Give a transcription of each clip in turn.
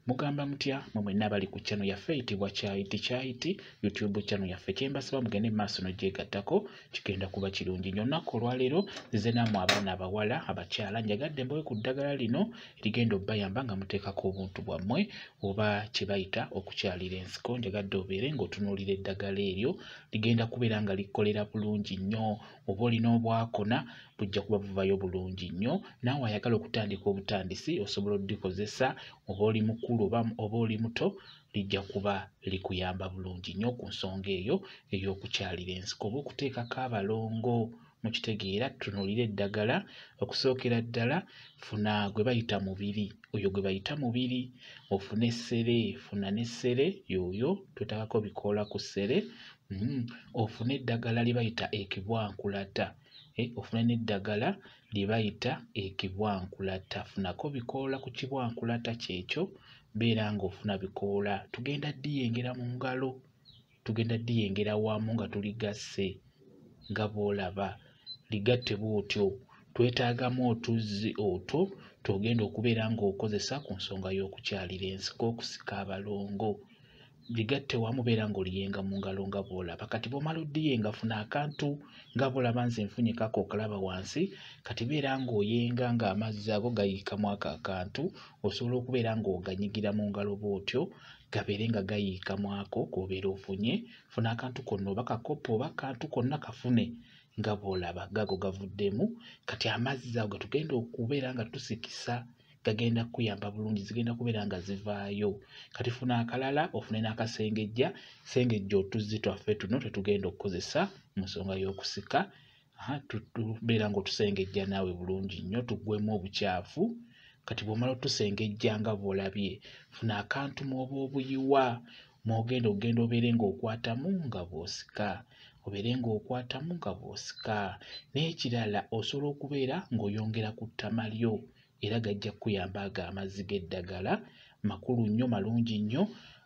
Mugamba mutya mwe mwenna abali ku channel yaffe eyitibwa Kyayiti Kyayiti YouTube channel yaffe? Kyembasaba mugende mu maaso n'ogyegattako, kigenda kuba kirungi nnyo. Olunaku olwaleero nzize nammwe abaana abawala, abakyala, njagadde mbawe ku ddagala lino erigenda obbayamba nga muteekako obuntu bwammwe oba kye bayita okukyalira ensiko. Njagadde obeere ng'otunuulira eddagala eryo, ligenda kubeera nga likkolera bulungi nnyo. Oba olina obwakona bujja kuba buvayo bulungi nnyo. Naawe ayagala okutandika obutandisi osobola oddikozesa, oba oli mukulu oba oli muto, lijja kuba likuyamba bulungi nnyo ku nsonga eyo ey'okukyalira ensiko oba okuteekako abalongo. Mukitegeera, tutunuulire eddagala. Okusookera ddala funa gwe bayita mubiri, oyo gwe bayita mubiri, ofune essere, funa n'essere y'oyo, twetaagako bikoola ku ssere, ofune eddagala lye bayita ekibwankulata, ofune n'eddagala lye bayita ekibwankulata, funako bikoola ku kibwankulata kyekyo, beera ng'ofuna bikoola. Tugenda ddiyengera mu ngalo, tugenda ddiyengera wamu nga tuligasse nga bw'olaba, ligatte bw'otyo. Twetaagamu otuzzi otwo tw'ogenda okubeera ng'okozesa ku nsonga y'okukyalira ensiko, okusika abalongo. Ligatte wamu, beera ng'oliyenga mu ngalo nga bw'olaba. Kati bw'omala oddiyenga, funa akantu nga bw'olaba nze nfunye kako okalaba wansi. Kati beera ng'oyenga ng'amazzi ago gayiikamu ako akantu, osobola okubeera ng'oganyigira mu ngalo bw'otyo, gabeere nga gayiikamu ako k'obeera ofunye. Funa akantu konna oba kakopo oba akantu konna kafune nga bw'olaba, gago gavuddemu. Kati amazzi ago getugenda okubeera nga tusikisa gagenda kukuyamba bulungi, zigenda kubeera nga zivaayo. Kati funa akalala ofune n'akasengejja, sengejja otuzzi twaffe tuno tetugenda okukozesa mu nsonga y'okusika. Tubeera ng'otusengejja naawe bulungi nnyo, tuggwemu obukyafu. Kati bw'omala otusengejja nga bw'olabye, funa akantu mw'oba obuyiwa mw'ogenda okugenda obeere ng'okwatamu nga bw'osika, obeere ng'okwatamu nga bw'osika. N'ekirala osobola okubeera ng'oyongera ku ttama lyo, era gajja kukuyamba ago amazzi g'eddagala makulu nnyo, malungi nnyo.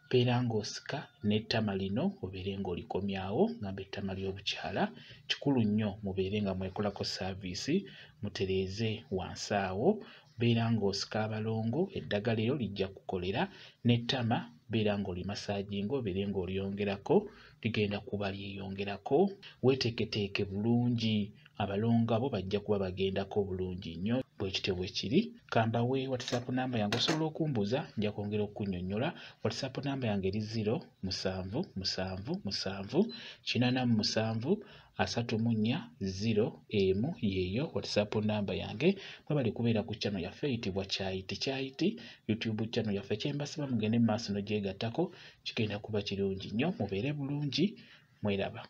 Beera ng'osika n'ettama lino obeere ng'olikomyawo, ngamba ettama ly'obukyala. Kikulu nnyo mubeere nga mwekolako saaviisi, mutereeze wansi awo. Beera ng'osika abalongo, eddagala eryo lijja kukolera. N'ettama beera ng'olimasaajinga, obeere ng'olyongerako, ligenda kuba lyeyongerako. Weeteeketeeke bulungi, abalongo abo bajja kuba bagendako bulungi nnyo. Bwe kityo bwe kiri. Kambawe WhatsApp namba yange, osobola okumbuuza, nja kwongera okukunnyonnyola. WhatsApp namba yange eri 0 7 7 7 87 34 0 1, yeeyo WhatsApp namba yange. Mwebale kubeera ku channel yaffe eyitibwa Kyayiti Kyayiti YouTube channel yaffe. Kyembasaba mugende mu maaso n'ogyegattako, kigenda kuba kirungi nnyo. Mubeere bulungi, mweraba.